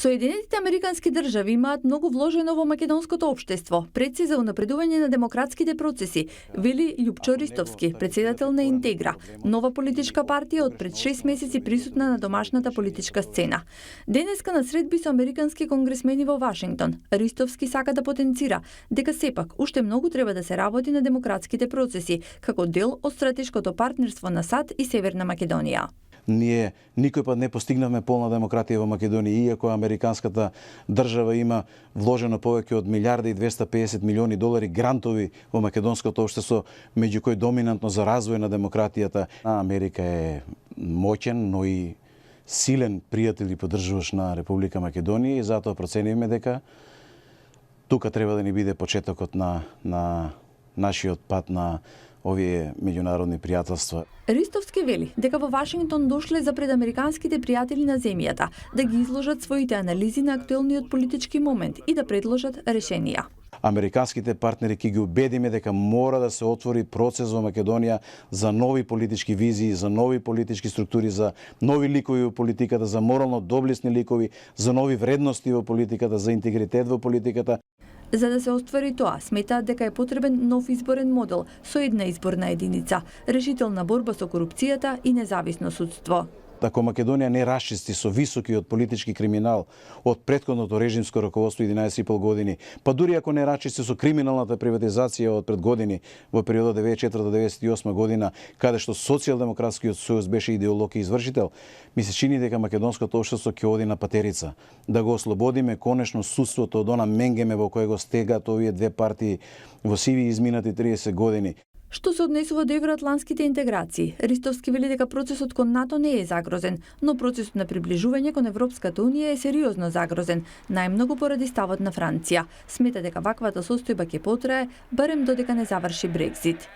Соединетите американски држави имаат многу вложено во македонското општество, пред се за унапредување на демократските процеси, вели Љупчо Ристовски, председател на Интегра, нова политичка партија од пред 6 месеци присутна на домашната политичка сцена. Денеска на средби со американски конгресмени во Вашингтон, Ристовски сака да потенцира дека сепак уште многу треба да се работи на демократските процеси, како дел од стратешкото партнерство на САД и Северна Македонија. Ние никој пат не постигнавме полна демократија во Македонија, иако американската држава има вложено повеќе од $1,250,000,000 грантови во македонското општество, меѓу кои доминантно за развој на демократијата. Америка е моќен, но и силен пријател и поддржуваш на Република Македонија и затоа проценивме дека тука треба да ни биде почетокот на нашиот пат на овие меѓународни пријателства. Ристовски вели дека во Вашингтон дошле за пред американските пријатели на земјата да ги изложат своите анализи на актуелниот политички момент и да предложат решенија. Американските партнери ќе ги убедиме дека мора да се отвори процес во Македонија за нови политички визии, за нови политички структури, за нови ликови во политиката, за морално доблесни ликови, за нови вредности во политиката, за интегритет во политиката. За да се оствари тоа, сметаат дека е потребен нов изборен модел со една изборна единица, решителна борба со корупцијата и независно судство. Ако Македонија не расчисти со високиот политички криминал од претходното режимско раководство 11,5 години, па дури ако не расчисти со криминалната приватизација од пред години во периодот 94 до 98 година, каде што Социјалдемократскиот сојуз беше идеолог и извршител, ми се чини дека македонското општество ќе оди на патерица. Да го ослободиме конечно судството од она менгеме во кое го стегаат овие две партии во сиви изминати 30 години. Што се однесува до евроатлантските интеграции, Ристовски вели дека процесот кон НАТО не е загрозен, но процесот на приближување кон Европската унија е сериозно загрозен, најмногу поради ставот на Франција. Смета дека ваквата состојба ќе потрае барем додека не заврши Брекзит.